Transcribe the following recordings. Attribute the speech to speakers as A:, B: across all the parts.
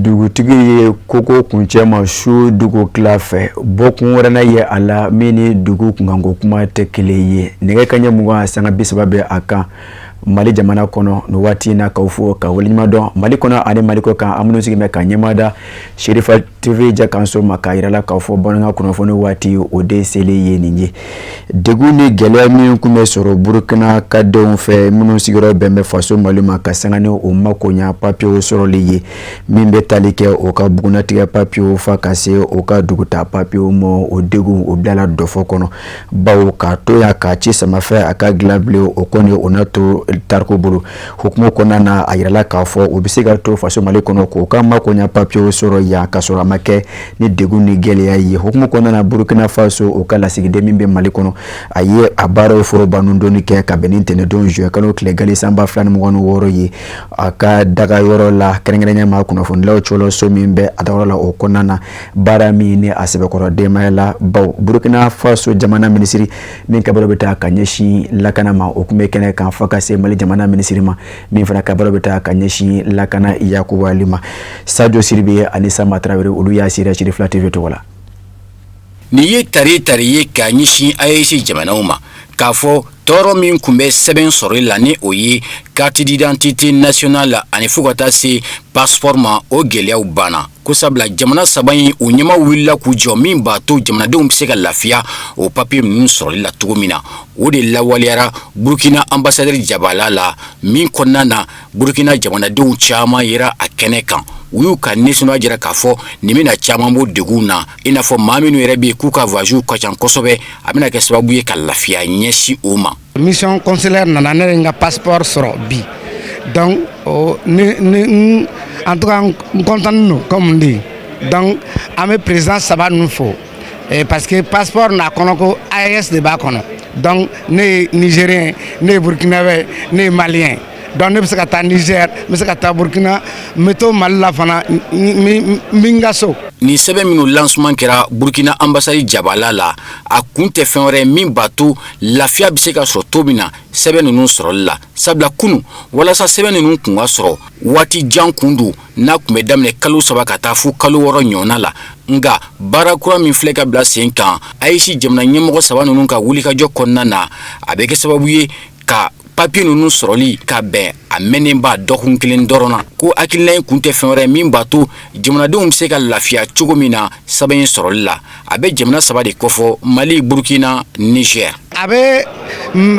A: Dugutigi ye koko kuncɛ ma su dugu tila fɛ, bɔkun wɛrɛ na ye a la min ni dugu kunkanko kuma tɛ kelen ye. Nɛgɛ kanɲɛ 20 sanga 30 bɛ a kan Mali jamana kɔnɔ nin waati in na. K'aw fo ka waleɲuman dɔn Mali kɔnɔ ani Mali kɔ kan, an minnu sigi bɛ ka ɲɛmada Serifa TV jɛkanso ma, k'a yira la k'a fɔ bamanankan kunnafoni waati o de selen ye nin ye. Degun ni gɛlɛya min tun bɛ sɔrɔ Burukina ka denw fɛ minnu sigiyɔrɔ bɛn bɛ faso Mali ma, ka sanga ni u makoɲa papiyew sɔrɔli ye min bɛ tali kɛ o ka bugunnatigɛ papiyew fa ka se o ka duguta papiyew ma, o degun o bilala dɔfɔ kɔnɔ, bawo k'a to yan k'a ci samafɛ a ka dilan bilen, o kɔni o na to tariku bolo. Hukumu kɔnɔna na, a yirala k'a fɔ u bɛ se ka to faso Mali kɔnɔ k'u ka makoɲa papiyew sɔrɔ yan, ka sɔrɔ a ma kɛ ni degun ni gɛlɛya ye. Hukumu kɔnɔna na, Burukina Faso o ka lasigiden min bɛ Mali kɔnɔ, a ye a baaraw foroba dɔɔni kɛ ka bɛn ni ntɛnɛndon juin kalo tile gali san 2026 ye, a ka dagayɔrɔ la, kɛrɛnkɛrɛnnenya ma kunnafonidilaw cɔlɔ so min bɛ a dagayɔrɔ la. O kɔnɔna na, baara min ni a sɛbɛkɔrɔ denbaya la, bawo Burukina Faso jamana minisiri min ka baara bɛ taa ka ɲɛsin lakana ma, o tun bɛ kɛnɛ kan, fo ka se Mali jamana minisiri ma min fana ka baara bɛ taa ka ɲɛsin lakana yakubali ma. Sadio Siribe ani Sama Tarawele, olu y'a sera Sirifila TV tɔgɔ la.
B: Nin ye tari tari ye k'a ɲɛsin AES jamanaw ma, k'a fɔ tɔɔrɔ min tun bɛ sɛbɛn sɔrɔli la, ni o ye carte d'identité nationale ani fo ka taa se passeport ma, o gɛlɛyaw banna, ko sabula jamana saba in u ɲɛma wulila k'u jɔ min b'a to jamanadenw bɛ se ka lafiya o papiye ninnu sɔrɔli la cogo min na. O de lawaleyara Burukina ambassadeur jabala la min kɔnɔna na, Burukina jamanadenw caman yera a kɛnɛ kan, u y'u ka nisɔndiya jira k'a fɔ nin bɛna caman bɔ degun na, i n'a fɔ maa minnu yɛrɛ bɛ yen k'u ka voyage ka ca kosɛbɛ, a bɛna kɛ sababu ye ka lafiya ɲɛsin o ma.
C: Mission consulaire nana, ne ye n ka passeport sɔrɔ bi. Donc ni en tout cas n content don, comme on dit. Donc an bɛ président saba ninnu fo parce que passeport n'a kɔnɔ ko AES de b'a kɔnɔ. Donc ne ye Nigérien, ne ye Burkinabé, ne ye Malien. Donc ne bɛ se ka taa Niger, n bɛ se ka taa Burkina, n bɛ to Mali la fana, n bɛ n ka so.
B: Nin sɛbɛn minnu lancement kɛra Burkina ambassade jabala la, a kun tɛ fɛn wɛrɛ min b'a to lafiya bɛ se ka sɔrɔ cogo min na sɛbɛn ninnu sɔrɔli la, sabula kunun walasa sɛbɛn ninnu kun ka sɔrɔ, waati jan kun don n'a tun bɛ daminɛ kalo 3 ka taa fo kalo 6 ɲɔgɔnna la. Nka baara kura min filɛ ka bila sen kan AES jamana ɲɛmɔgɔ saba ninnu ka wulikajɔ kɔnɔna na, a bɛ kɛ sababu ye ka papiye ninnu sɔrɔli ka bɛn a mɛnnenba dɔgɔkun kelen dɔrɔn na. Ko hakilina in kun tɛ fɛn wɛrɛ min b'a to jamanadenw bɛ se ka lafiya cogo min na sɛbɛn in sɔrɔli la. A bɛ jamana saba de kofɔ: Mali, Burukina, Niger.
C: A bɛ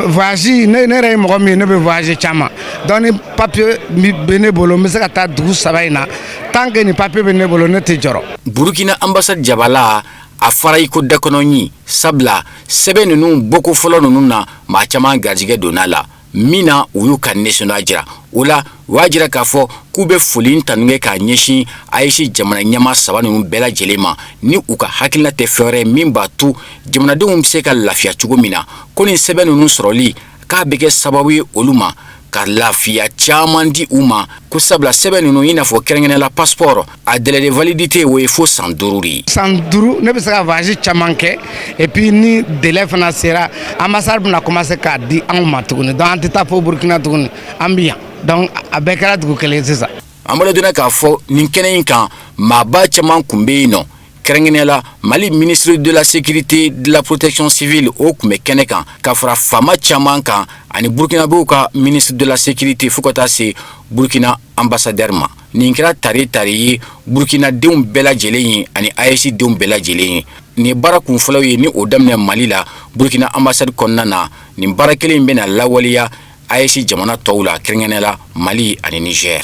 C: voyage, ne yɛrɛ ye mɔgɔ min ye, ne bɛ voyage caman. Donc ni papier bɛ ne bolo, n bɛ se ka taa dugu saba in na. Tant que ni papier bɛ ne bolo, ne tɛ jɔrɔ.
B: Burukina ambassade jabala, a fara i ko dakɔnɔɲi, sabula sɛbɛn ninnu bɔko fɔlɔ ninnu na, maa caman garijɛgɛ donna la min na, u y'u ka nisɔndiya jira o la. U y'a jira k'a fɔ k'u bɛ foli tanu kɛ k'a ɲɛsin AES jamana ɲɛmaa saba ninnu bɛɛ lajɛlen ma, ni u ka hakilina tɛ fɛn wɛrɛ min b'a to jamanadenw bɛ se ka lafiya cogo min na. Ko nin sɛbɛn ninnu sɔrɔli k'a bɛ kɛ sababu ye olu ma ka lafiya caman di u ma, ko sabula sɛbɛn ninnu, i n'a fɔ kɛrɛnkɛrɛnnenya la passeport, a délai de validité o ye fo san 5 de ye.
C: San 5, ne bɛ se ka voyage caman kɛ. Et puis ni délai fana sera, ambassade bɛna commencer k'a di anw ma tuguni. Donc an tɛ taa fo Burukina tuguni, an bɛ yan. Donc a bɛɛ kɛra dugu kelen sisan.
B: An bolo donna k'a fɔ nin kɛnɛ in kan, maaba caman tun bɛ yen nɔ, kɛrɛnkɛrɛnnenya la Mali ministre de la Sécurité, de la Protection civile, o tun bɛ kɛnɛ kan, ka fara faama caman kan ani Burukinabew ka ministre de la Sécurité, fo ka taa se Burukina ambassadeur ma. Nin kɛra tari tari ye Burukinadenw bɛɛ lajɛlen ye ani AES denw bɛɛ lajɛlen ye. Nin baara kun fɔlɔ ye ni o daminɛ Mali la Burukina ambassade kɔnɔna na. Nin baara kelen in bɛna lawaleya AES jamana tɔw la, kɛrɛnkɛrɛnnenya la Mali ani Niger.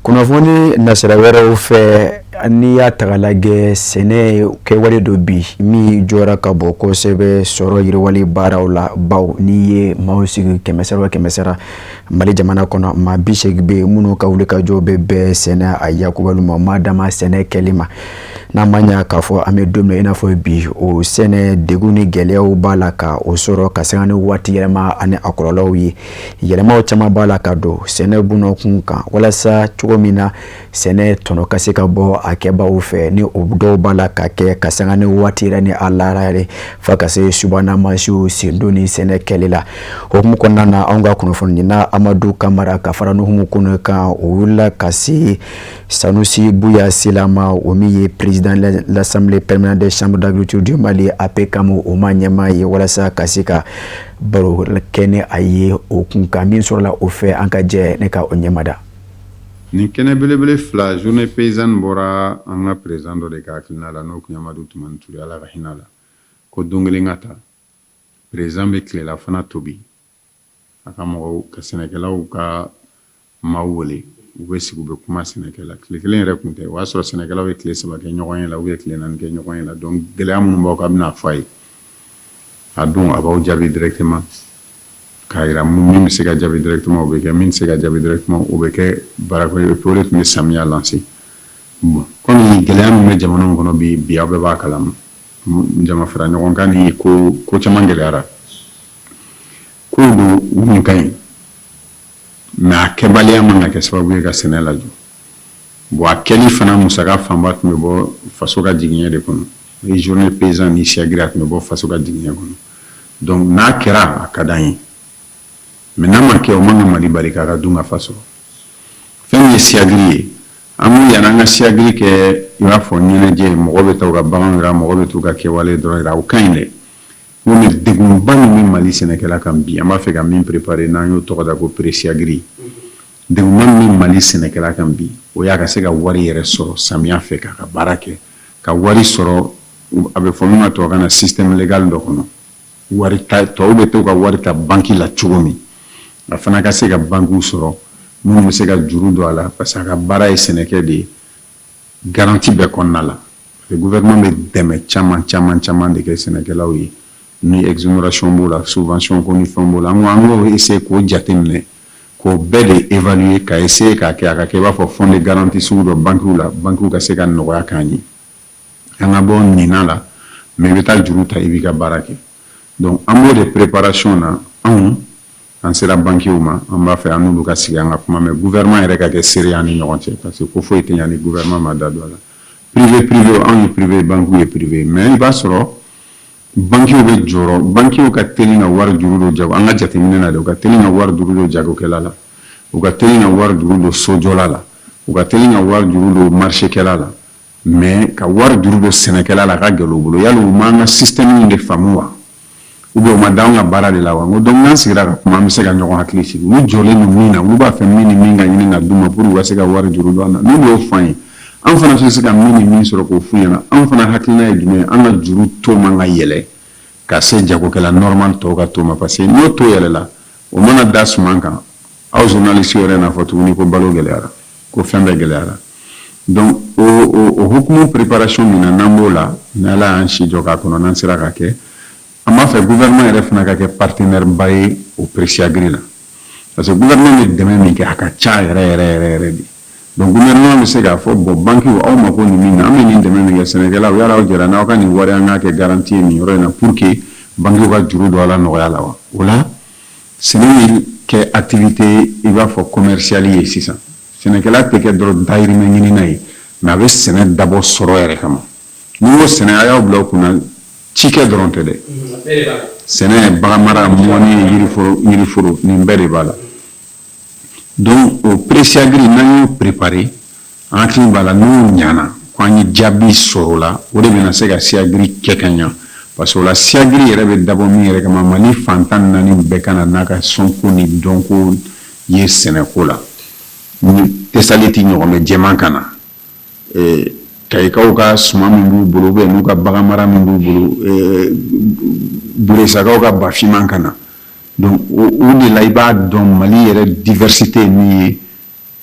A: Kunnafoni nasira wɛrɛw fɛ, n'i y'a ta lajɛ, sɛnɛ kɛwale dɔ bi min jɔra ka bɔ kosɛbɛ sɔrɔ yiriwali baaraw la, baw n'i ye maaw sigi kɛmɛsara o kɛmɛsara Mali jamana kɔnɔ, maa 80 bɛ minnu ka wuli ka jɔ bɛ bɛɛ sɛnɛ a yakubali ma, maa dama sɛnɛ kɛli ma. N'a ma ɲa k'a fɔ an bɛ don min i n'a fɔ bi, o sɛnɛ degun ni gɛlɛyaw b'a la ka o sɔrɔ ka sanga ni waati yɛlɛma ani a kɔlɔlɔw ye. Yɛlɛmaw caman b'a la ka don sɛnɛ bunakun kan, walasa cogo min na sɛnɛ tɔnɔ ka se ka bɔ. a kɛbaaw fɛ, ni o dɔw b'a la ka kɛ ka sanga ni waati yɛrɛ ni a laara yɛrɛ fo ka se subahana mansinw sendon ni sɛnɛ kɛli la. Hukumu kɔnɔna na, anw ka kunnafonidila Amadu Kamara ka fara Nuhumu Kone kan, o wulila ka se Sanusi Buya Sila ma, o min ye président l'Assemblée permanente des chambres d'agriculture du Mali, APCAM, o ma ɲɛmaa ye, walasa ka se ka baro kɛ ni a ye o kun kan. Min sɔrɔla o fɛ, an ka jɛ ne ka o ɲɛmada.
D: Nin kɛnɛ belebele fila, journée paysanne, bɔra an ka président dɔ de ka hakilina la, n'o tun ye Amadu Tumani Ture, Ala ka hinɛ la, ko don kelen ka ta président bɛ tilela fana tobi, a ka mɔgɔw ka sɛnɛkɛlaw ka maaw wele, u bɛ sigi, u bɛ kuma sɛnɛkɛla. Tile kelen yɛrɛ kun tɛ, o y'a sɔrɔ sɛnɛkɛlaw ye tile 3 kɛ ɲɔgɔn ye la ou bien tile 4 kɛ ɲɔgɔn ye la. Donc gɛlɛya minnu b'aw kan, a bɛna fɔ a ye. A don, a b'aw jaabi directement k'a yira min bɛ se ka jaabi directement, o bɛ kɛ, min tɛ se ka jaabi directement, o bɛ kɛ baarako ye. O de tun bɛ samiya lancer. Bon, komi gɛlɛya min bɛ jamana in kɔnɔ bi bi, aw bɛɛ b'a kalama, jama fara ɲɔgɔn kan ni ko ko caman gɛlɛyara. Kow don, u kun ka ɲi, mais a kɛbaliya man ka kɛ sababu ye ka sɛnɛ lajɔ. Bon, a kɛli fana musaka fanba tun bɛ bɔ faso ka jigiɲɛ de kɔnɔ. Ni journée paysanne ni SIAGRI, a tun bɛ bɔ faso ka jigiɲɛ kɔnɔ. Donc n'a kɛra, a ka d'an ye, mais n'a ma kɛ, o man ka Mali bali k'a ka dun ka fa sɔrɔ. Fɛn min ye SIAGRI ye, an ko yanni an ka SIAGRI kɛ i b'a fɔ ɲɛnajɛ, mɔgɔ bɛ taa u ka baganw yira, mɔgɔ bɛ t'u ka kɛwale dɔrɔn yira, o ka ɲi dɛ. N ko mais degunba min bɛ Mali sɛnɛkɛla kan bi, an b'a fɛ ka min préparer, n'an y'o tɔgɔ da ko pré-SIAGRI, degunba min bɛ Mali sɛnɛkɛla kan bi, o y'a ka se ka wari yɛrɛ sɔrɔ samiya fɛ k'a ka baara kɛ, ka wari sɔrɔ, a bɛ fɔ min ma tubabukan na système légal dɔ kɔnɔ. Wari ta, tɔw bɛ to ka wari ta banque la cogo min, a fana ka se ka banques sɔrɔ minnu bɛ se ka juru don a la, parce que a ka baara ye sɛnɛkɛ de ye, garantie bɛɛ kɔnɔna la. Parce que gouvernement bɛ dɛmɛ caman caman caman de kɛ sɛnɛkɛlaw ye, ni exonération b'o la, subvention ko ni fɛn b'o la. An ko an k'o essayer k'o jateminɛ, k'o bɛɛ de évaluer, ka essayer k'a kɛ a ka kɛ i b'a fɔ fonds de garantie sugu dɔ banques la, banques ka se ka nɔgɔya k'an ye, an ka bɔ ɲinan la. Mais i bɛ taa juru ta, i b'i ka baara kɛ. Donc an b'o de préparation na. Anw, an sera banques ma, an b'a fɛ an n'olu ka sigi, an ka kuma, mais gouvernement yɛrɛ ka kɛ seere an ni ɲɔgɔn cɛ, parce que ko foyi tɛ ɲa ni gouvernement ma da don a la. Privé, privé, anw ye privé, banques ye privé, mais i b'a sɔrɔ banques bɛ jɔrɔ. Banques ka teli ka wari juru don jago, an ka jateminɛ na de, u ka teli ka wari juru don jagokɛla la, u ka teli ka wari juru don sojɔla la, u ka teli ka wari juru don marchékɛla la, mais ka wari juru don sɛnɛkɛla la, a ka gɛlɛn u bolo. Yali u m'an ka système de faamu wa, ou bien u ma da anw ka baara de la wa? N ko donc n'an sigira ka kuma, an bɛ se ka ɲɔgɔn hakili sigi. Olu jɔlen don min na, olu b'a fɛ min ni min ka ɲini ka d'u ma pour u ka se ka wari juru don an na, n'olu y'o fɔ an ye, an fana bɛ se ka min ni min sɔrɔ k'o f'u ɲɛna. Anw fana hakilina ye jumɛn ye? An ka juru taux man ka yɛlɛ ka se jagokɛla normal tɔw ka taux ma, parce que n'o taux yɛlɛla, o mana da suman kan, aw journaliste yɛrɛ n'a fɔ tuguni ko balo gɛlɛyara, ko fɛn bɛɛ gɛlɛyara. Donc o hukumu préparation min na, n'an b'o la, ni Ala y'an si jɔ k'a kɔnɔ, n'an sera ka kɛ, an b'a fɛ gouvernement yɛrɛ fana ka kɛ partenaire ba ye o pré-SIAGRI la, parce que gouvernement bɛ dɛmɛ min kɛ, a ka ca yɛrɛ yɛrɛ yɛrɛ yɛrɛ de. Donc gouvernement bɛ se k'a fɔ: bon, banque, aw mako nin min na, an bɛ nin dɛmɛ min kɛ sɛnɛkɛlaw, yala aw jɛra n'aw ka nin wari, an k'a kɛ garantie ye nin yɔrɔ in na pour que banque ka juru don a la nɔgɔya la wa? O la, sɛnɛ bɛ kɛ activité i b'a fɔ commercial ye sisan. Sɛnɛkɛla tɛ kɛ dɔrɔn dahirimɛ ɲinina ye, mais a bɛ sɛnɛ dabɔ sɔrɔ yɛrɛ kama. Ni n ko sɛnɛ, a y'aw bila aw kunna, cikɛ dɔrɔn tɛ dɛ. Sɛnɛ, baganmara, mɔni, yiriforo, yiriforo, nin bɛɛ de b'a la. Donc o pré-SIAGRI, n'an y'o préparé, an hakili b'a la, n'o ɲana ko an ye jaabi sɔrɔ o la, o de bɛna se ka SIAGRI kɛ ka ɲa, parce que o la, SIAGRI yɛrɛ bɛ dabɔ min yɛrɛ kama, Mali fan 14 bɛɛ ka na n'a ka sɔnko ni dɔnko ye sɛnɛko la. Ni Tesaliti ɲɔgɔnmɛ jɛman ka na, Kayikaw ka suman min b'u bolo, ou bien n'u ka bagan mara min b'u bolo, Buresakaw ka bafinman ka na. Donc o de la, i b'a dɔn Mali yɛrɛ diversité ye min ye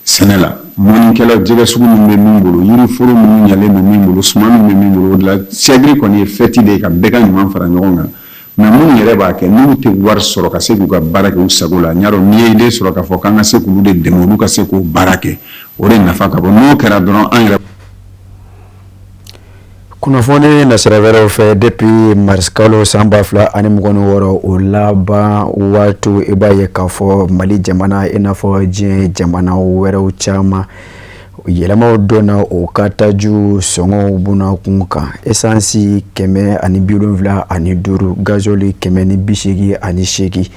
D: sɛnɛ la, mɔnikɛla, jɛgɛ sugu min bɛ min bolo, yiriforo minnu ɲalen don min bolo, suman min bɛ min bolo. O de la, SIAGRI kɔni ye fête de ye ka bɛɛ ka ɲuman fara ɲɔgɔn kan. Mais minnu yɛrɛ b'a kɛ, n'u tɛ wari sɔrɔ ka se k'u ka baara kɛ u sago la, n y'a dɔn n'i ye idée sɔrɔ k'a fɔ k'an ka se k'olu de dɛmɛ, olu ka se k'o baara kɛ, o de nafa ka bon. N'o kɛra dɔrɔn, an yɛrɛ
A: Kunnafoni nasira wɛrɛw fɛ, depuis mars kalo san 2026 o laban waati, i b'a ye k'a fɔ Mali jamana, i n'a fɔ diɲɛ jamana wɛrɛw caman Yɛlɛmaw donna o ka taju sɔngɔw bunakun kan. Esansi 175, gazɔli 188.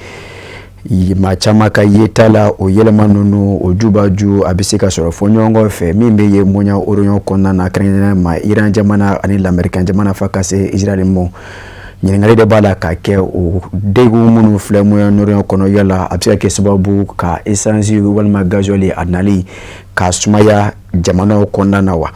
A: Maa caman ka yeta la, o yɛlɛma ninnu o jubaju a bɛ se ka sɔrɔ fɔɲɔgɔnkɔ fɛ min bɛ ye Moyen-Orient kɔnɔna na, kɛrɛnkɛrɛnnenya ma Iran jamana ani Lamɛrikɛn jamana fa ka se Israël ma. Ɲininkali de b'a la ka kɛ, o degun minnu filɛ Moyen-Orient kɔnɔ, yala a bɛ se ka kɛ sababu ka esansi walima gazɔli a nali ka sumaya jamanaw kɔnɔna na wa?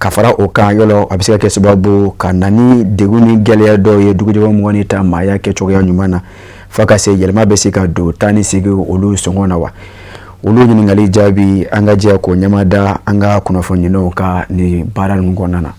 A: Ka fara o kan, yɔlɔ a bɛ se ka kɛ sababu ka na ni degun ni gɛlɛya dɔw ye dugujɛkɔrɔ mɔgɔ ni ta maaya kɛ cogoya ɲuman na, fo ka se yɛlɛma bɛ se ka don taa ni segin olu sɔngɔ na wa? Olu ɲininkali jaabi, an ka jɛ k'o ɲɛmada an ka kunnafonidilaw ka nin baara ninnu kɔnɔna na.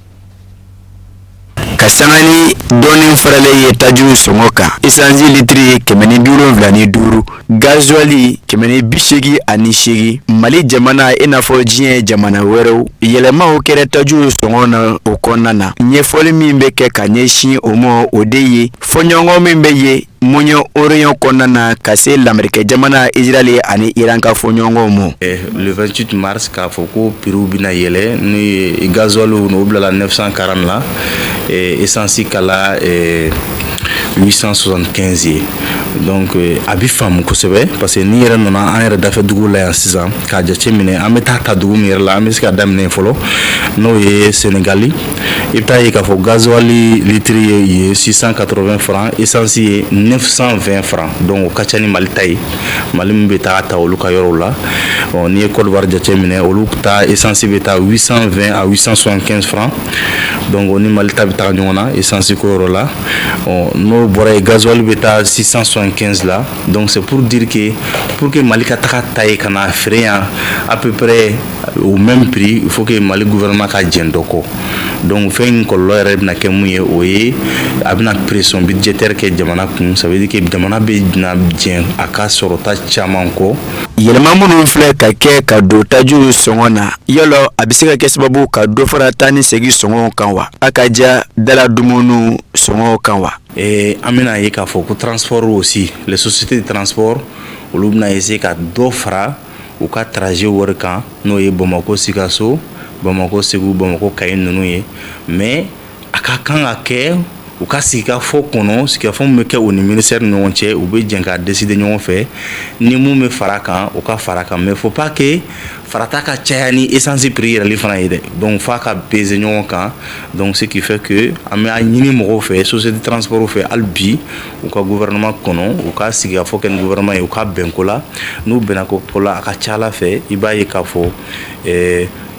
A: Ka sanga ni dɔɔnin faralen ye tajiw sɔngɔ kan, esansi litiri 175, gazuwali 188. Mali jamana, i n'a fɔ diɲɛ jamana wɛrɛw, yɛlɛmaw kɛra tajiw sɔngɔ na o kɔnɔna na. Ɲɛfɔli min bɛ kɛ ka ɲɛsin o ma, o de ye fɔɲɔgɔnkɔ min bɛ ye Moyen-Orient kɔnɔna na ka se Lamerikɛ jamana, Israël ani Iran ka fɔɲɔgɔnkɔw ma.
E: Le 28 mars, k'a fɔ ko prix bɛna yɛlɛ, ni gasoil n'o bilala 940 la, essence kɛla 875 ye. Donc a bɛ faamu kosɛbɛ, parce que n'i yɛrɛ nana an yɛrɛ dafɛ dugu la yan sisan k'a jate minɛ, an bɛ taa ta dugu min yɛrɛ la, an bɛ se ka daminɛ fɔlɔ, n'o ye Senegali. I bɛ taa ye k'a fɔ gasoil litre ye 680 francs, essence ye 920 francs. Donc o ka ca ni Mali ta ye, Mali min bɛ taa ta olu ka yɔrɔw la. N'i ye Côte d'Ivoire jate minɛ, olu ta essence bɛ taa 820 à 875 francs. Donc o ni Mali ta bɛ taga ɲɔgɔn na essence ko yɔrɔ la. N'o bɔra yen, gasoil bɛ taa 675 la. Donc c'est pour dire que pour que Mali ka taga ta ye ka na feere yan à peu près au même prix, il faut que Mali gouvernement ka jɛn dɔ kɔ. Donc fɛn in kɔlɔlɔ yɛrɛ bɛna kɛ mun ye? O ye a bɛna pression budgétaire kɛ jamana kun. Ça veut dire que jamana bɛ na jɛn a ka sɔrɔta caman kɔ.
A: Yɛlɛma minnu filɛ ka kɛ ka don tajiw sɔngɔ na, yɔlɔ a bɛ se ka kɛ sababu ka dɔ fara taa ni segin sɔngɔw kan wa? A ka ja dala dumuni sɔngɔw kan wa?
E: An bɛna ye k'a fɔ ko transport aussi, les sociétés de transport, olu bɛna essayer ka dɔ fara u ka trajet wari kan, n'o ye Bamakɔ Sikaso, Bamakɔ Segu, Bamakɔ Kayi ninnu ye. Mais a ka kan ka kɛ u ka sigikafɔ kɔnɔ, sigikafɔ min bɛ kɛ u ni ministère ni ɲɔgɔn cɛ, u bɛ jɛn ka décider ɲɔgɔn fɛ ni mun bɛ fara kan, u ka fara kan. Mais faut pas que farata ka caya ni essence prix yɛlɛli fana ye dɛ. Donc f'a ka peser ɲɔgɔn kan. Donc ce qui fait que an bɛ a ɲini mɔgɔw fɛ, société de transport fɛ, hali bi u ka gouvernement kɔnɔ, u ka sigikafɔ kɛ ni gouvernement ye, u ka bɛn ko la. N'u bɛnna ko la, a ka ca Ala fɛ, i b'a ye k'a fɔ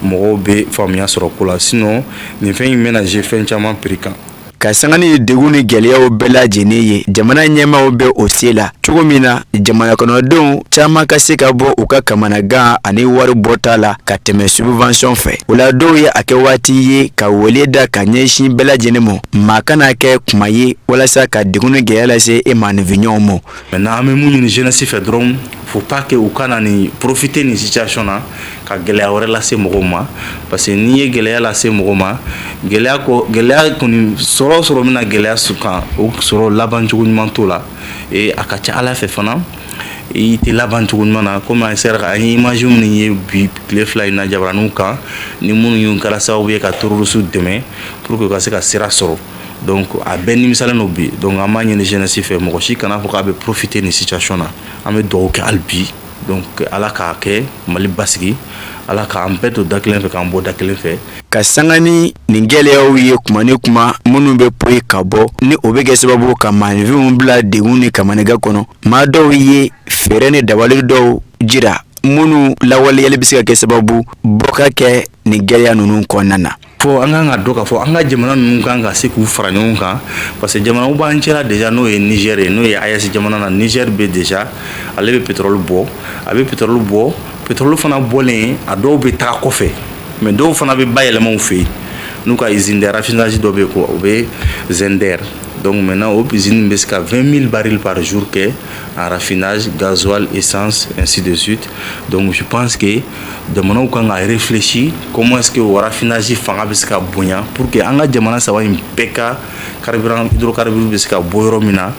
E: mɔgɔw bɛ faamuya sɔrɔ ko la. Sinon nin fɛn in bɛna jouer fɛn caman prix kan.
A: Ka sanga ni degun ni gɛlɛyaw bɛɛ lajɛlen ye, jamana ɲɛmaaw bɛ o se la cogo min na jamana kɔnɔdenw caman ka se ka bɔ u ka kamanagan ani wari bɔta la ka tɛmɛ subvention fɛ. O la, dɔw ye a kɛ waati ye ka wele da ka ɲɛsin bɛɛ lajɛlen ma, maa kana kɛ kuma ye walasa ka degun ni gɛlɛya lase e maaninfinɲɔgɔnw ma.
E: Maintenant, an bɛ mun ɲini jeunesse fɛ dɔrɔn? Faut pas que u ka na nin profiter nin situation na ka gɛlɛya wɛrɛ lase mɔgɔw ma, parce que n'i ye gɛlɛya lase mɔgɔw ma, gɛlɛya kɔ gɛlɛya kɔni sɔrɔ sɔrɔ bɛna gɛlɛya su kan, o sɔrɔ laban cogo ɲuman t'o la. Et a ka ca Ala fɛ fana, i tɛ laban cogo ɲuman na, komi an sera ka an ye image minnu ye bi tile 2 in na jabaraninw kan, ni minnu y'u kɛra sababu ye ka terroriste dɛmɛ pour que u ka se ka sira sɔrɔ. Donc a bɛɛ nimisalen don bi. Donc an b'a ɲini jeunesse fɛ, mɔgɔ si kana fɔ k'a bɛ profiter nin situation na. An bɛ dugawu kɛ hali bi. Donc Ala k'a kɛ Mali basigi, Ala k'an bɛɛ don da kelen fɛ, k'an bɔ da kelen fɛ.
A: Ka sanga ni nin gɛlɛyaw ye kuma ni kuma minnu bɛ poyi ka bɔ, ni o bɛ kɛ sababu ka maaninfinw bila degun ni kamanagan kɔnɔ, maa dɔw ye fɛɛrɛ ni dabali dɔw jira minnu lawaleyali bɛ se ka kɛ sababu bɔ ka kɛ nin gɛlɛya ninnu kɔnɔna na.
E: Fo an kan ka dɔn k'a fɔ an ka jamana ninnu kan ka se k'u fara ɲɔgɔn kan, parce que jamanaw b'an cɛla déjà, n'o ye Niger ye, n'o ye AES jamana na. Niger bɛ déjà, ale bɛ pétrole bɔ, a bɛ pétrole bɔ. Pétrole fana bɔlen, a dɔw bɛ taga kɔfɛ, mais dɔw fana bɛ bayɛlɛma u fɛ yen n'u ka usine de raffinage dɔ bɛ yen ko o bɛ Zinder. Donc maintenant, o usine bɛ se ka 20 000 barils par jour kɛ en raffinage, gasoil, essence, ainsi de suite. Donc je pense que jamanaw kan ka réfléchir comment est-ce que o raffinage fanga bɛ se ka bonya pour que an ka jamana saba in bɛɛ ka carburant, hydrocarbure bɛ se ka bɔ yɔrɔ min na,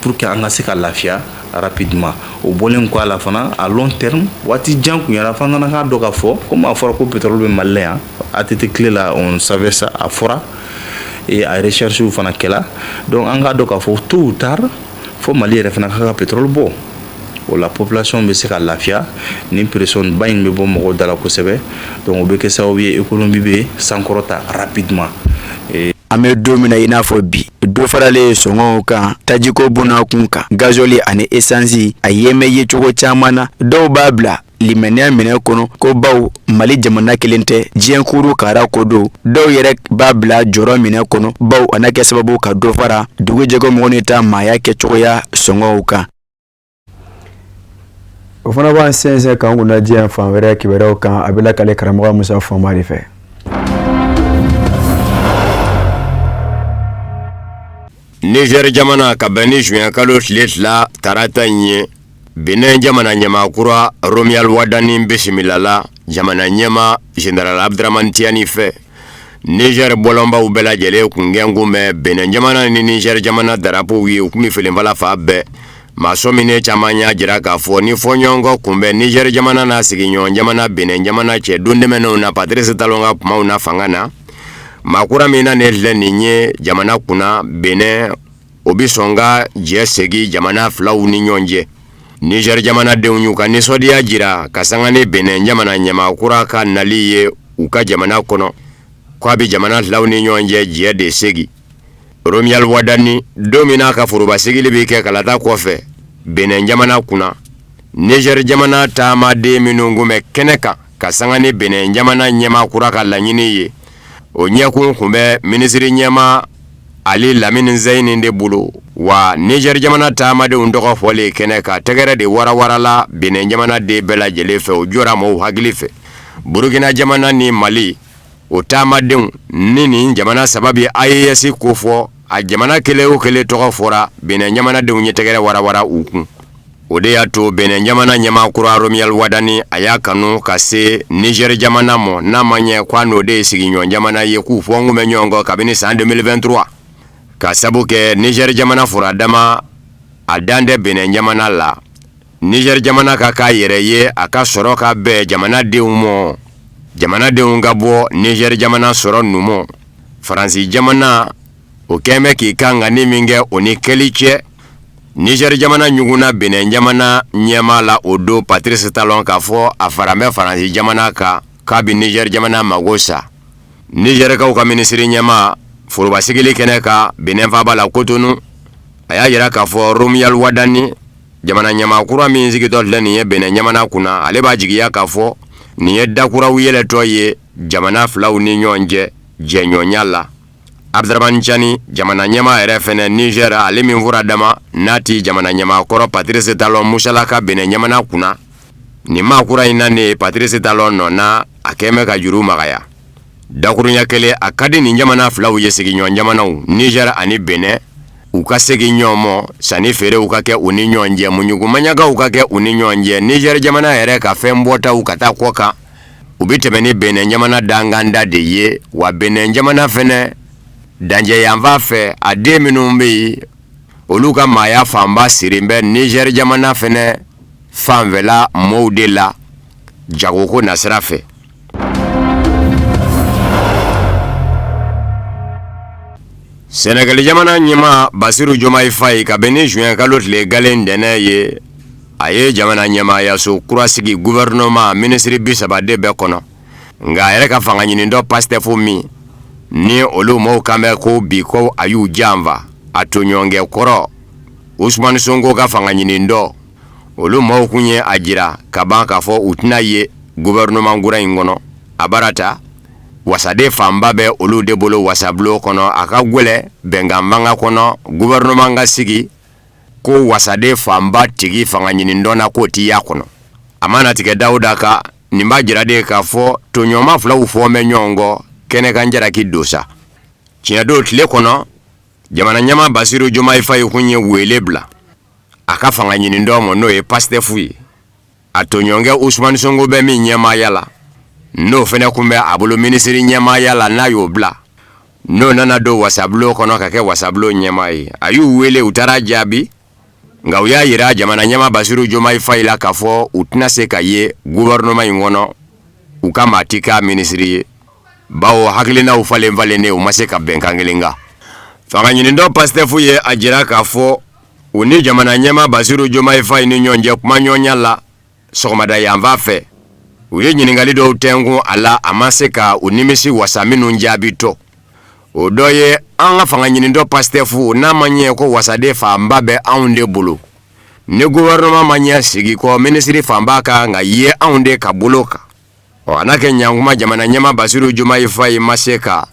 E: pour que an ka se ka lafiya. rapidement. O bɔlen kɔ a la fana, à long terme, waati jan kunyara f'an kana k'a dɔn k'a fɔ komi a fɔra ko pétrole bɛ Mali la yan, ATT tile la, on savait ça, a fɔra et a recherche fana kɛla. Donc an k'a dɔn k'a fɔ tôt ou tard fo Mali yɛrɛ fana ka pétrole bɔ. O la, population bɛ se ka lafiya ni pression ba in bɛ bɔ mɔgɔw da la kosɛbɛ. Donc o bɛ kɛ sababu ye, économie bɛ sankɔrɔta rapidement.
A: An bɛ don min na i n'a fɔ bi, dɔ faralen sɔngɔw kan tajiko bɔnna kun kan, gazɔli ani esansi, a yemɛ ye cogo caman na. Dɔw b'a bila limaniya minɛ kɔnɔ ko baw Mali jamana kelen tɛ, diɲɛ kuru kara ko don. Dɔw yɛrɛ b'a bila jɔrɔ minɛ kɔnɔ, baw a na kɛ sababu ka dɔ fara dugujɛkɔ mɔgɔ ni ta maaya kɛcogoya sɔngɔw kan. O fana b'an sɛnsɛn k'an kunna diɲɛ fan wɛrɛ kibaruyaw kan. A bɛ lakale karamɔgɔ Musa Fɔnba de fɛ.
F: Niger jamana, ka bɛn ni juin kalo tile 2 tarata in ye, Benin jamana ɲɛmaa kura Romuald Wadani bisimilala jamana ɲɛmaa général Abdramane Tiani fɛ. Niger bɔlɔnbaw bɛɛ lajɛlen kun kɛnkun bɛ Benin jamana ni Niger jamana darapow ye, u kun bɛ felenfala fan bɛɛ. Maa sɔminen caman y'a jira k'a fɔ ni fɔɲɔgɔnkɔ kun bɛ Niger jamana n'a sigiɲɔgɔn jamana Benin jamana cɛ don tɛmɛnenw na, Patrice Talon ka kumaw na fanga na, maa kura min na ne filɛ nin ye jamana kunna Benin, o bɛ sɔn ka jɛ segin jamana filaw ni ɲɔgɔn cɛ. Niger jamanadenw y'u ka nisɔndiya jira ka sanga ni Benin jamana ɲɛmaa kura ka nali ye u ka jamana kɔnɔ, k'a bɛ jamana filaw ni ɲɔgɔn cɛ jɛ de segin. Romuald Wadani, don min n'a ka foroba sigili bɛ kɛ kalata kɔfɛ Benin jamana kunna, Niger jamana taamaden minnu kun bɛ kɛnɛ kan ka sanga ni Benin jamana ɲɛmaa kura ka laɲini ye, o ɲɛkun kun bɛ minisiri ɲɛmaa Ali Lamine Zeine de bolo. Wa Niger jamana taamadenw tɔgɔ fɔlen kɛnɛ kan, tɛgɛrɛ de warawarala Benin jamana den bɛɛ lajɛlen fɛ, o jɔra mɔgɔw hakili fɛ. Burukina jamana ni Mali, o taamadenw ni nin jamana saba bɛ AES kofɔ, a jamana kelen o kelen tɔgɔ fɔra, Benin jamanadenw ye tɛgɛrɛ warawara u kun. O de y'a to Benin jamana ɲɛmaa kura Romuald Wadani a y'a kanu ka se Niger jamana mɔ, n'a ma ɲɛ k'a n'o de ye sigiɲɔgɔn jamana ye, k'u fɔnkun bɛ ɲɔgɔn kɔ kabini san 2023, ka sabu kɛ Niger jamana furadama a dan tɛ Benin jamana la. Niger jamana ka k'a yɛrɛ ye, a ka sɔrɔ ka bɛn jamanadenw mɔ, jamanadenw ka bɔ Niger jamana sɔrɔ numu. Faransi jamana o kɛn bɛ k'i kan ka ni min kɛ, o ni kɛli cɛ. Niger jamana ɲugunna Benin jamana ɲɛmaa la o don, Patrice Talon, k'a fɔ a fara bɛ Faransi jamana kan k'a bɛ Niger jamana mago sa. Nizɛrikaw ka minisiri ɲɛmaa, foroba sigili kɛnɛ kan Benin faaba la Kotonu, a y'a jira k'a fɔ Romuald Wadani, jamana ɲɛmaa kura min sigitɔ filɛ nin ye Benin jamana kunna, ale b'a jigiya k'a fɔ nin ye dakuraw yɛlɛtɔ ye jamana filaw ni ɲɔgɔn cɛ jɛɲɔgɔnya la. Abdramane Tiani, jamana ɲɛmaa yɛrɛ fɛnɛ Niger, ale min fura dama n'a ti jamana ɲɛmaa kɔrɔ Patrice Talon musalaka Benin jamana kunna, nin maa kura in nanen Patrice Talon nɔ na, a kɛn bɛ ka juru magaya. Dakurunya kelen, a ka di nin jamana filaw ye, sigiɲɔgɔn jamanaw Niger ani Benin, u ka segin ɲɔgɔn mɔ, sanni feerew ka kɛ u ni ɲɔgɔn cɛ, muɲugumaɲagaw ka kɛ u ni ɲɔgɔn cɛ. Niger jamana yɛrɛ ka fɛn bɔtaw ka taa kɔ kan, u bɛ tɛmɛ ni Benin jamana danganda de ye. Wa Benin jamana fɛnɛ dancɛ yanfan fɛ, a den minnu bɛ yen, olu ka maaya fanba sirin bɛ Niger jamana fɛnɛ fanfɛla mɔɔw de la jagoko nasira fɛ. Sɛnɛgali jamana ɲɛmaa Basiru Jomayi Fayi, ka bɛn ni juin kalo tile galen ntɛnɛn ye, a ye jamana ɲɛmaayaso kura sigi, gouvernement, minisiri 30 de bɛ kɔnɔ. Nka a yɛrɛ ka fanga ɲinitɔn Pastef min ni olu mɔɔw kan bɛ ko bi ko a y'u janfa, a tɔɲɔgɔnkɛ kɔrɔ Usumani Sonko ka fanga ɲinitɔn, olu maaw kun ye a jira ka ban k'a fɔ u tɛna ye gouvernement kura in kɔnɔ. A bara ta wasaden fanba bɛ olu de bolo wasabulon kɔnɔ. A ka gwɛlɛ bɛnkan fanga kɔnɔ gouvernement ka sigi ko wasaden fanba tigi fanga ɲinitɔn na k'o ti y'a kɔnɔ. A mana tigɛ dawuda kan, nin b'a jira de k'a fɔ tɔɲɔgɔnma filaw fɔ bɛ ɲɔgɔn kɔ kɛnɛkan jalaki don sa. Tiɲɛ don, tile kɔnɔ jamana ɲɛmaa Basiru Jomayi Fayi kun ye wele bila a ka fanga ɲinitɔn ma, n'o ye Pastef ye, a tɔɲɔgɔnkɛ Usumani Sonko bɛ min ɲɛmaaya la, n'o fɛnɛ kun bɛ a bolo minisiri ɲɛmaaya la, n'a y'o bila, n'o nana don wasabulon kɔnɔ ka kɛ wasabulon ɲɛmaa ye. A y'u wele, u taara jaabi. Nka u y'a jira jamana ɲɛmaa Basiru Jomayi Fayi la k'a fɔ u tɛna se ka ye gouvernement in kɔnɔ, u ka maa ti k'a minisiri ye, bawo hakilinaw falen falennen u ma se ka bɛnkan kelen kan. Fanga ɲinitɔn Pastef ye a jira k'a fɔ u ni jamana ɲɛmaa Basiru Jomayi Fayi ni ɲɔgɔn cɛ kumaɲɔgɔnya la sɔgɔmada yanfan fɛ, u ye ɲininkali dɔw tɛnkun a la, a ma se ka u nimisi wasa minnu jaabi tɔ. O dɔ ye an ka fanga ɲinitɔn Pastef, n'a ma ɲɛ ko wasaden fanba bɛ anw de bolo, ni gouvernement ma ɲɛ sigi kɔ, minisiri fanba ka kan ka ye anw de ka bolo kan. Ɔ, a n'a kɛ ɲankuma, jamana ɲɛmaa Basiru Jomayi Fayi ma se ka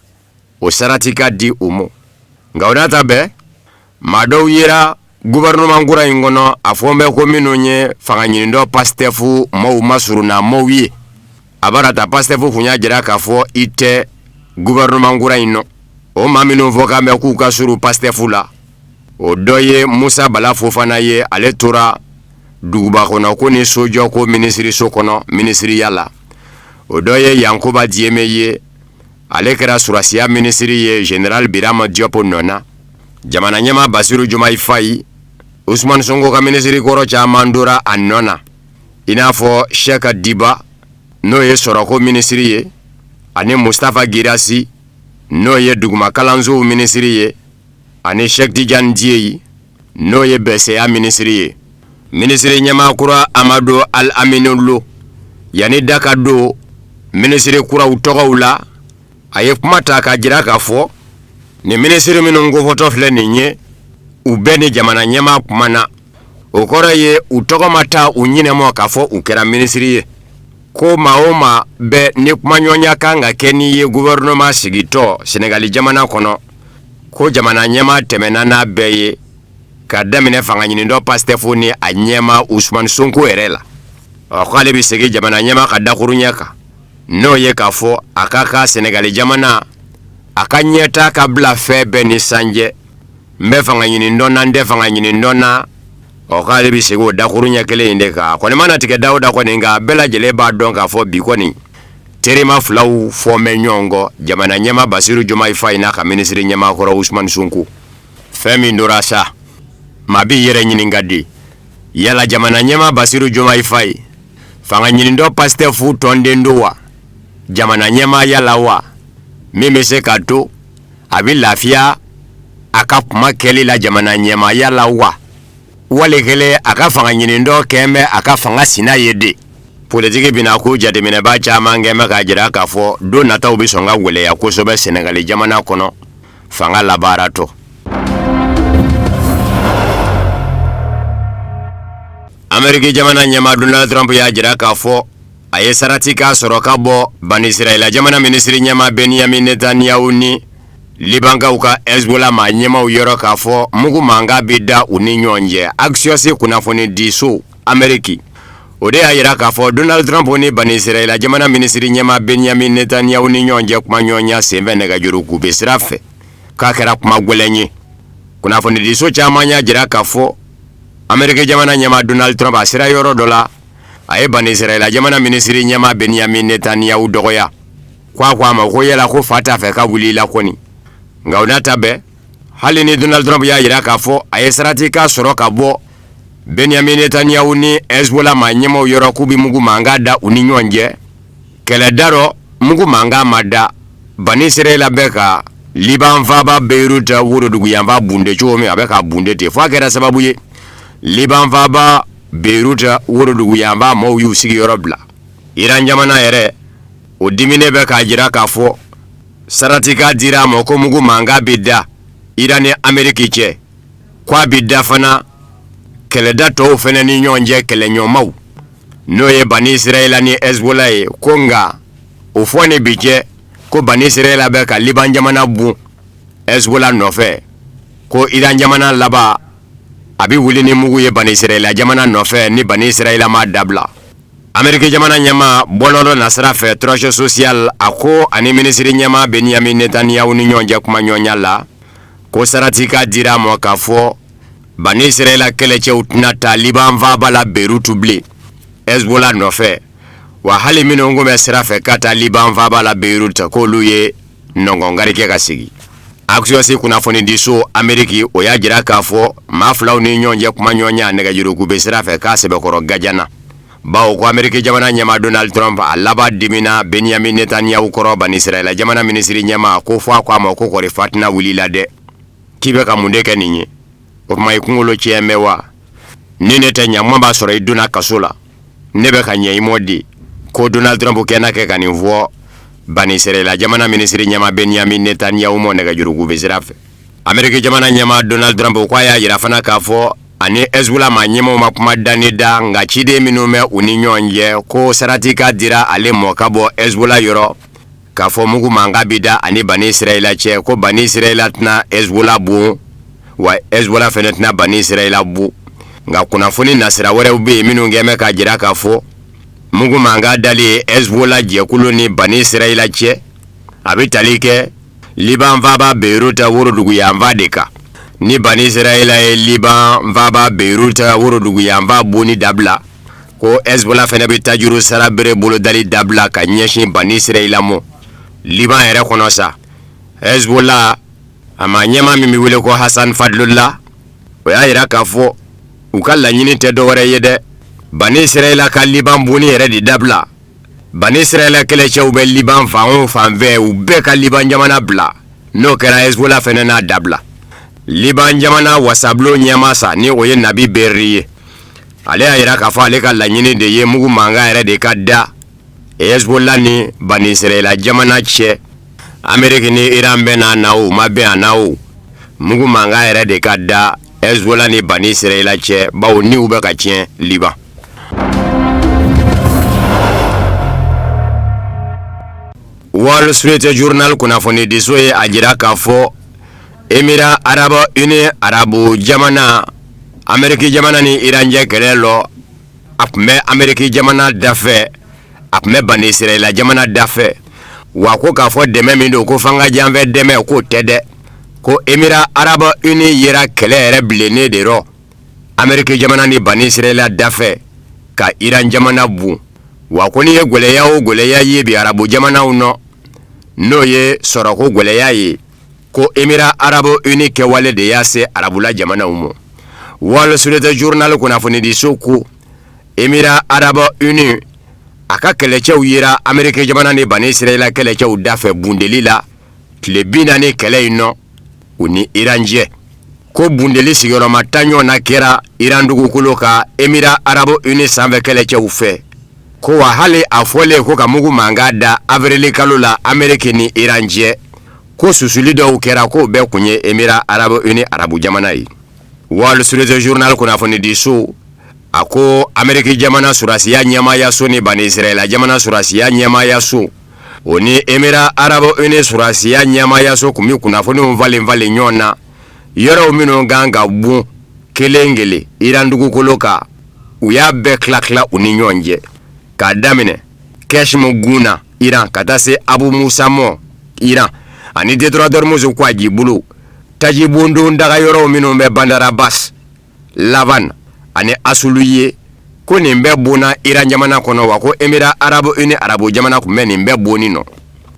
F: o saratika di u ma. Nka o n'a ta bɛɛ, maa dɔw yera gouvernement kura in kɔnɔ, a fɔ bɛ ko minnu ye fanga ɲinitɔn Pastef maaw masurunna maaw ye. A bara ta Pastef kun y'a jira k'a fɔ i tɛ gouvernement kura in nɔ. O maa minnu fɔ kan bɛ k'u ka surun Pastef la, o dɔ ye Musa Bala Fofana ye. Ale tora duguba kɔnɔ ko ni sojɔ ko minisiriso kɔnɔ minisiriya la. O dɔ ye Yankuba Diyeme ye, ale kɛra sɔrɔdasiya minisiri ye général Birama Diop nɔ na. Jamana ɲɛmaa Basiru Jomayi Fayi, Usumani Sonko ka minisiri kɔrɔ caman tora a nɔ na, i n'a fɔ Sɛki Diba, n'o ye sɔrɔko minisiri ye, ani Mustafa Girasi, n'o ye duguma kalansow minisiri ye, ani Sɛki Tijani Dieye, n'o ye bɛsɛya minisiri ye. Minisiri ɲɛmaa kura Amadu Al Aminu Lo, yanni da ka don minisiri kuraw tɔgɔw la, a ye kuma ta k'a jira k'a fɔ nin minisiri minnu kofɔtɔ filɛ nin ye, u bɛɛ ni jamana ɲɛmaa kumana. O kɔrɔ ye u tɔgɔ ma taa u ɲinɛmɔ k'a fɔ u kɛra minisiri ye. Ko maa o maa bɛɛ ni kumaɲɔgɔnya kan ka kɛ n'i ye gouvernement sigitɔ Senegali jamana kɔnɔ, ko jamana ɲɛmaa tɛmɛna n'a bɛɛ ye ka daminɛ fanga ɲinitɔn Pastef ni a ɲɛmaa Usumani Sonko yɛrɛ la. Ɔ, k'ale bɛ segin jamana ɲɛmaa ka dakuruɲɛ kan, n'o ye k'a fɔ a ka ka Senegali jamana a ka ɲɛtaa ka bila fɛn bɛɛ ni sanjɛ, n bɛ fanga ɲinitɔn na, n tɛ fanga ɲinitɔn na. Ɔ, k'ale bɛ segin o dakuruɲɛ kelen in de kan. A kɔni mana tigɛ da o da kɔni nka bɛɛ lajɛlen b'a dɔn k'a fɔ bi kɔni terima filaw fɔ bɛ ɲɔgɔn kɔ, jamana ɲɛmaa Basiru Jomayi Fayi n'a ka minisiri ɲɛmaa kɔrɔ Usumani Sonko. Fɛn min tora sa, maa b'i yɛrɛ ɲininka de, yala jamana ɲɛmaa Basiru Jomayi Fayi fanga ɲinitɔn Pastef tɔnden don wa, jamana ɲɛmaaya la wa, min bɛ se k'a to a bɛ lafiya a ka kuma kɛli la jamana ɲɛmaaya la wa, wali kelen a ka fanga ɲinitɔn kɛn bɛ a ka fanga sina ye de? Politiki bina ko jateminɛbaa caman kɛn bɛ k'a jira k'a fɔ don nataw bɛ sɔn ka gɛlɛya kosɛbɛ Sɛnɛgali jamana kɔnɔ fanga labaaratɔ. Ameriki jamana ɲɛmaa Donald Trump y'a jira k'a fɔ a ye saratikan sɔrɔ ka bɔ Banisirayila jamana minisiri ɲɛmaa Benyamin Netanyahu ni Libankaw ka Hezbollah maa ɲɛmaaw yɔrɔ k'a fɔ mugu mankan bɛ da u ni ɲɔgɔn cɛ. Axios kunnafonidiso Ameriki, o de y'a jira k'a fɔ Donald Trump ni Banisirayila jamana minisiri ɲɛmaa Benyamin Netanyahu ni ɲɔgɔn cɛ kumaɲɔgɔnya senfɛ nɛgɛjuru kube sira fɛ, k'a kɛra kuma gɛlɛn ye. Kunnafonidiso caman y'a jira k'a fɔ Ameriki jamana ɲɛmaa Donald Trump a sera yɔrɔ dɔ la, a ye Banisirayila jamana minisiri ɲɛmaa Benyamin Netanyahu dɔgɔya, ko a ko a ma ko yala ko fa t'a fɛ ka wuli i la kɔni. Nka o n'a ta bɛɛ, hali ni Donald Trump y'a jira k'a fɔ a ye saratikan sɔrɔ ka bɔ Benyamin Netanyahu ni Hezbollah maa ɲɛmaaw yɔrɔ k'u bɛ mugu mankan da u ni ɲɔgɔn cɛ kɛlɛda rɔ, mugu mankan ma da. Banisirayila bɛ ka Liban faaba Beyrouth woroduguyanfan bunte cogo min, a bɛ ka bunte ten, fo a kɛra sababu ye Liban faaba Beyrouth woroduguyanfan maaw y'u sigiyɔrɔ bila. Iran jamana yɛrɛ, o diminen bɛ k'a jira k'a fɔ saratikan dira a ma ko mugu mankan bɛ da Iran ni Ameriki cɛ, ko a bɛ da fana kɛlɛda tɔw fana ni ɲɔgɔn cɛ, kɛlɛɲɔgɔnmaw, n'o ye Banisirayila ni Hezbollah ye. Ko nka o fɔ ni bi cɛ, ko Banisirayila bɛ ka Liban jamana bon Hezbollah nɔfɛ, ko Iran jamana laban a bɛ wuli ni mugu ye Banisirayila jamana nɔfɛ ni Banisirayila m'a dabila. Ameriki jamana ɲɛmaa bɔlɔlɔ nasira fɛ Truth Social, a ko ani minisiri ɲɛmaa Benyamin Netanyahu ni ɲɔgɔn cɛ kumaɲɔgɔnya la, ko saratikan dira a ma k'a fɔ Banisirayila kɛlɛcɛw tɛna taa Liban faaba la Beyrouth bilen Hezbollah nɔfɛ, wa hali minnu kun bɛ sira fɛ ka taa Liban faaba la Beyrouth, k'olu ye nɔngɔnkari kɛ ka segin. Axios kunnafonidiso Ameriki o y'a jira k'a fɔ maa filaw ni ɲɔgɔn cɛ kumaɲɔgɔnya nɛgɛjurukube sira fɛ k'a sɛbɛkɔrɔ gajana bawo ko Ameriki jamana ɲɛmaa Donald Trump a laban dimina Benyamin Netanyahu kɔrɔ Banisirayila jamana minisiri ɲɛmaa ko fɔ a ko a ma ko kɔri fatina wulila dɛ k'i bɛ ka mun de kɛ nin ye o tuma i kunkolo tiɲɛ bɛ wa ni ne tɛ ɲakuma b'a sɔrɔ i donna kaso la ne bɛ ka ɲɛ i mɔ di ko Donald Trump kɛnɛ kɛ ka nin fɔ Banisirayila jamana minisiri ɲɛmaa Benyamin Netanyahu mɔ nɛgɛjurukube sira fɛ Ameriki jamana ɲɛmaa Donald Trump ko a y'a jira fana k'a fɔ ani Hezbollah maa ɲɛmaaw ma kuma da ni da nka ciden minnu bɛ u ni ɲɔgɔn cɛ ko sarati ka dira ale mɔ ka bɔ Hezbollah yɔrɔ k'a fɔ mugu mankan bi da ani Bani Israɛla cɛ ko Bani Israɛla tɛna Hezbollah bon wa Hezbollah fɛnɛ tɛna Bani Israɛla bon nka kunnafoni nasira wɛrɛw bɛ yen minnu kɛn bɛ k'a jira k'a fɔ mugu mankan dali ye Hezbollah jɛkulu ni Bani Israɛla cɛ a bɛ tali kɛ Liban faaba Beyrouth woroduguyanfan de kan ni Bani Israɛla ye Liban faaba Beyrouth woroduguyanfan bonni dabila ko Hezbollah fɛnɛ bɛ tajuru sara bere bolodali dabila ka ɲɛsin Bani Israɛla mɔ Liban yɛrɛ kɔnɔ sa Hezbollah a maa ɲɛmaa min bɛ wele ko Hassan Fadlallah o y'a jira k'a fɔ u ka laɲini tɛ dɔwɛrɛ ye dɛ Bani Israɛla ka Liban bonni yɛrɛ de dabila Bani Israɛla kɛlɛcɛw bɛ Liban fan o fan fɛ u bɛɛ ka Liban jamana bila n'o kɛra Hezbollah fɛnɛ n'a dabila Liban jamana wasabulon ɲɛmaa sa ni o ye Nabi Berri ye ale y'a jira k'a fɔ ale ka laɲini de ye mugu mankan yɛrɛ de ka da Hezbollah ni Bani Israɛla jamana cɛ Ameriki ni Iran bɛnna na o ma bɛn a na o mugu mankan yɛrɛ de ka da Hezbollah ni Bani Israɛla cɛ bawo niw bɛ ka tiɲɛ Liban. Wall Street Journal kunnafonidiso ye a jira k'a fɔ Émirats arabes unis arabu jamana Ameriki jamana ni Iran cɛ kɛlɛ lɔ a tun bɛ Ameriki jamana dafɛ a tun bɛ Bani Israɛla jamana dafɛ wa ko k'a fɔ dɛmɛ min don ko fanga janfɛ dɛmɛ k'o tɛ dɛ ko Émirats arabes unis yera kɛlɛ yɛrɛ bilennen de rɔ Ameriki jamana ni Bani Israɛla dafɛ ka Iran jamana bon wa ko n'i ye gwɛlɛya o gwɛlɛya ye bi arabu jamanaw nɔ n'o ye sɔrɔko gwɛlɛya ye ko Émirats arabes unis kɛwale de y'a se arabula jamanaw ma Wall Street Journal kunnafonidiso ko Émirats arabes unis a ka kɛlɛcɛw yera Ameriki jamana ni Bani Israɛla kɛlɛcɛw dafɛ bundeli la tile 40 kɛlɛ in nɔ u ni Iran cɛ ko bundeli sigiyɔrɔma 10 ɲɔgɔnna kɛra Iran dugukolo kan Émirats arabes unis sanfɛ kɛlɛcɛw fɛ ko wa hali a fɔlen ko ka mugu mankan da avril kalo la Ameriki ni Iran cɛ ko susuli dɔw kɛra k'o bɛɛ kun ye Émirats arabes unis arabu jamana ye Wall Street Journal kunnafonidiso a ko Ameriki jamana sɔrɔdasiya ɲɛmaayaso ni Bani Israɛla jamana sɔrɔdasiya ɲɛmaayaso o ni Émirats arabes unis sɔrɔdasiya ɲɛmaayaso kun bɛ kunnafoniw falen falen ɲɔgɔn na yɔrɔw minnu kan ka bon kelen kelen Iran dugukolo kan u y'a bɛɛ tila tila u ni ɲɔgɔn cɛ k'a daminɛ Qeshm gun na Iran ka taa se Abu Musa mɔ Iran ani détroit d'Ormuz kɔgɔjibolo tajibondon daga yɔrɔw minnu bɛ Bandar Abbas Lavan ani Asuluye ko nin bɛɛ bonna Iran jamana kɔnɔ wa ko Émirats arabes unis arabu jamana tun bɛ nin bɛɛ bonni nɔ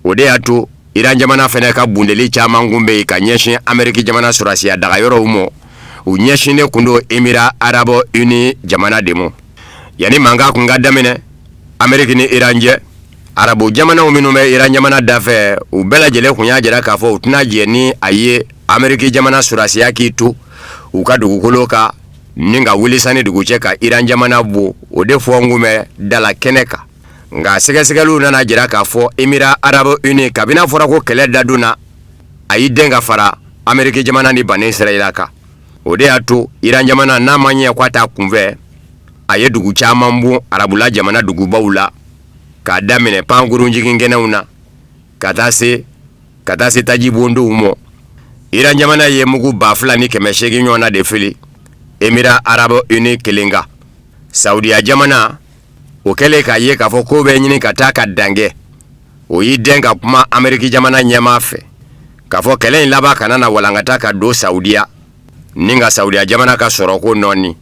F: o de y'a to Iran jamana fana ka bundeli caman kun bɛ yen ka ɲɛsin Ameriki jamana sɔrɔdasiya daga yɔrɔw ma u ɲɛsinnen kun don Émirats arabes unis jamana de ma yanni mankan kun ka daminɛ Ameriki ni Iran cɛ arabu jamanaw minnu bɛ Iran jamana dafɛ u bɛɛ lajɛlen kun y'a jira k'a fɔ u tɛna jɛn ni a ye Ameriki jamana sɔrɔdasiya k'i to u ka dugukolo kan ni ka wuli san ni dugu cɛ ka Iran jamana bon o de fɔ kun bɛ dala kɛnɛ kan nka sɛgɛsɛgɛliw nana jira k'a fɔ Émirats arabes unis kabini a fɔra ko kɛlɛ dadonna a y'i den ka fara Ameriki jamana ni Bani Israɛla kan o de y'a to Iran jamana n'a ma ɲɛ k'a t'a kunfɛ a ye dugu caman bon arabula jamana dugubaw la k'a daminɛ pankurun jigin kɛnɛw na ka taa se tajibondonw ma Iran jamana ye mugu 2800 ɲɔgɔnna de fili Émirats arabes unis kelen kan Saudiya jamana o kɛlen k'a ye k'a fɔ ko bɛ ɲini ka taa ka dan kɛ o y'i den ka kuma Ameriki jamana ɲɛmaa fɛ k'a fɔ kɛlɛ in laban kana na walankata ka don Saudiya ni ka Saudiya jamana ka sɔrɔko nɔɔni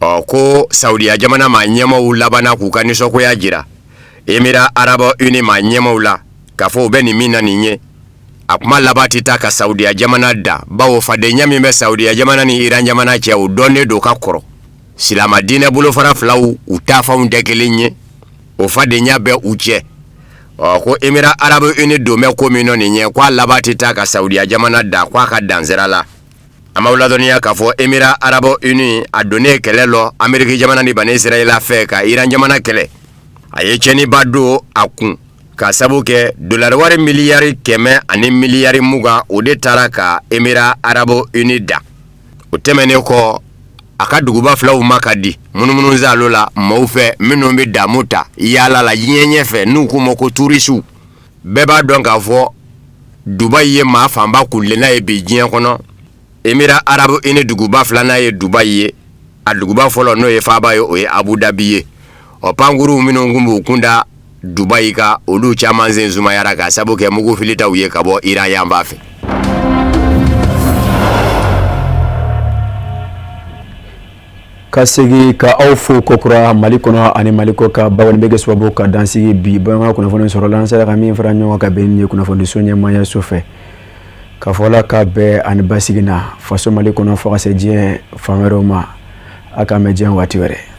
F: ɔ ko Saudiya jamana maa ɲɛmaaw labanna k'u ka nisɔngoya jira Émirats arabes unis maa ɲɛmaaw la k'a fɔ u bɛ nin min na nin ye. A kuma laban tɛ taa ka Saudiya jamana dan, bawo fadenya min bɛ Saudiya jamana ni Iran jamana cɛ, o dɔnnen don ka kɔrɔ. Silama diinɛ bolofara filaw, u taafanw tɛ kelen ye, o fadenya bɛ u cɛ. Ɔ ko Émirats arabes unis don bɛ ko min nɔ nin ye, ko a laban tɛ taa ka Saudiya jamana dan, ko a ka dan sira la. An b'aw ladɔnniya k'a fɔ Émirats arabes unis a donnen kɛlɛ lɔ Ameriki jamana ni Bani Israɛla fɛ ka Iran jamana kɛlɛ, a ye tiɲɛniba don a kun ka sabu kɛ dolari wari miliyari 120 miliyari, o de taara ka Émirats arabes unis dan. O tɛmɛnen kɔ, a ka duguba filaw ma ka di munumunu saalo la maaw fɛ minnu bɛ damu ta yaala la diɲɛ ɲɛfɛ, n'u k'u ma ko turisiw. Bɛɛ b'a dɔn k'a fɔ Dubayi ye maa fanba kuntilenna ye bi diɲɛ kɔnɔ. Émirats arabes unis duguba filanan ye Dubayi ye, a duguba fɔlɔ, n'o ye faaba ye, o ye Abu Dhabi ye. Ɔ pankuruw minnu tun b'u kun da Dubayi kan, olu caman sen sumayara ka sabu kɛ mugu filitaw ye ka bɔ Iran yanfan fɛ.
A: Ka segin ka aw fo kokura Mali kɔnɔ ani Mali kɔ kan. Bawo bɛ kɛ sababu ka dansigi bi bamanan kunnafoni sɔrɔ la, an sera ka min fara ɲɔgɔn kan bɛn ye kunnafoniso ɲɛmaaya so fɛ ka fɔ la ka bɛɛ ani basigi na faso Mali kɔnɔ, fo ka se diɲɛ fan wɛrɛw ma. A k'an bɛ diɲɛ waati wɛrɛ.